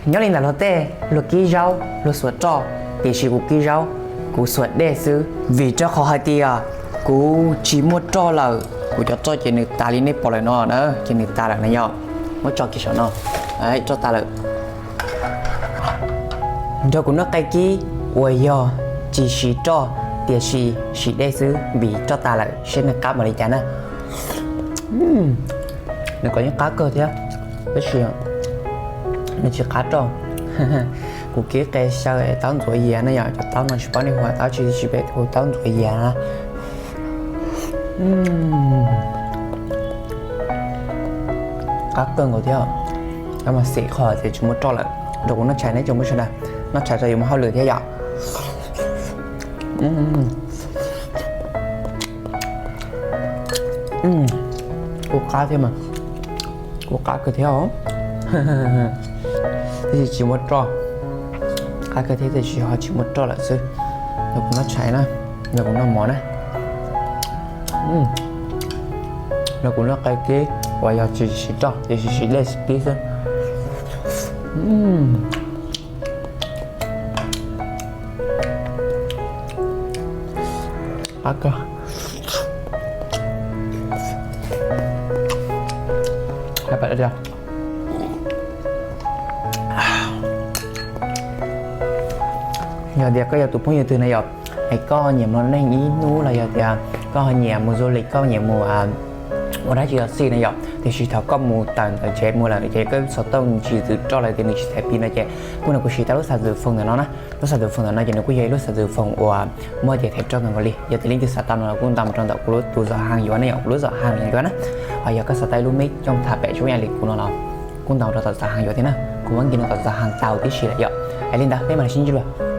Nyob li ntawm luag tej, luag kib zaub luag xuas roj, tiam sis kuv kib zaub kuv xuas dej xwb, vim rau qhov hais tias kuv tsis muaj roj lawm, kuv cov roj ces nws tas li nej pom lawm no na, ces nws tas lawm na yom. Muab tso kiag saum no, roj tas lawm. Nrog kuv noj qe kib uas yog tsis siv roj tiam sis siv dej xwb vim roj tas lawm, seb nws qab npaum li cas na. Nws kuj yeej qab kawg thiab, tab sis nws tsis qab roj. Kuv kib qe xyaw taub ntxuav yias na yom, cov taub no tsis paub nej hu taub tsi, tsis peb hu taub ntxuav yias na. Qab kawg nkaus thiab. Tab mas xim qhov tias tsis muaj roj lawm, nrog kuv noj tshais ne tsoom phooj ywg sawv daws, noj tshais tso yuav mus hauj lwm thiab yom. Kuj qab thiab mas, kuj qab kawg thiab os. Tiam sis tsis muaj roj, qab kawg thiab tiam sis ho tsis muaj roj lawm xwb. Nrog kuv noj tshais na, nrog kuv noj mov na, nrog kuv noj qe kib uas yog tsis siv roj tiam sis siv dej kib xwb. Qab kawg. Yog tias koj yog tus phooj ywg twg na yom, es koj nyiam mloog neeg ib hnub los yog tias koj ho nyiam mus du lịch, koj nyiam mus ua dab tsi los xij na yom, tiam sis thaum koj mus tawm ntawm tsev mus lawm ces koj xov tooj tsis txawv roj lawm tias nws tsis txhais pi no ces kuj nrog kuv siv tau lub xab txwv foom ntawm no na. Lub xab txwv foom ntawm no ces nws kuj yog ib lub xab txwv foom uas muaj tias thaiv roj kawg nkaus li. Yog tias leej twg xav tau no los kuj ntaus mus rau ntawm kuv lub tus zam haas yuav na yom, kuv lub zam haas yuav na. Ho yog koj xav tau ib lub meb coj tham pem zoo ib yam li kuv no los kuj ntaus rau tom zam haas yuav thiab na. Kuv muab nkis no tom zam haas tau tib si lawm yom. Es li ntawd peb mam li sib ntsib dua.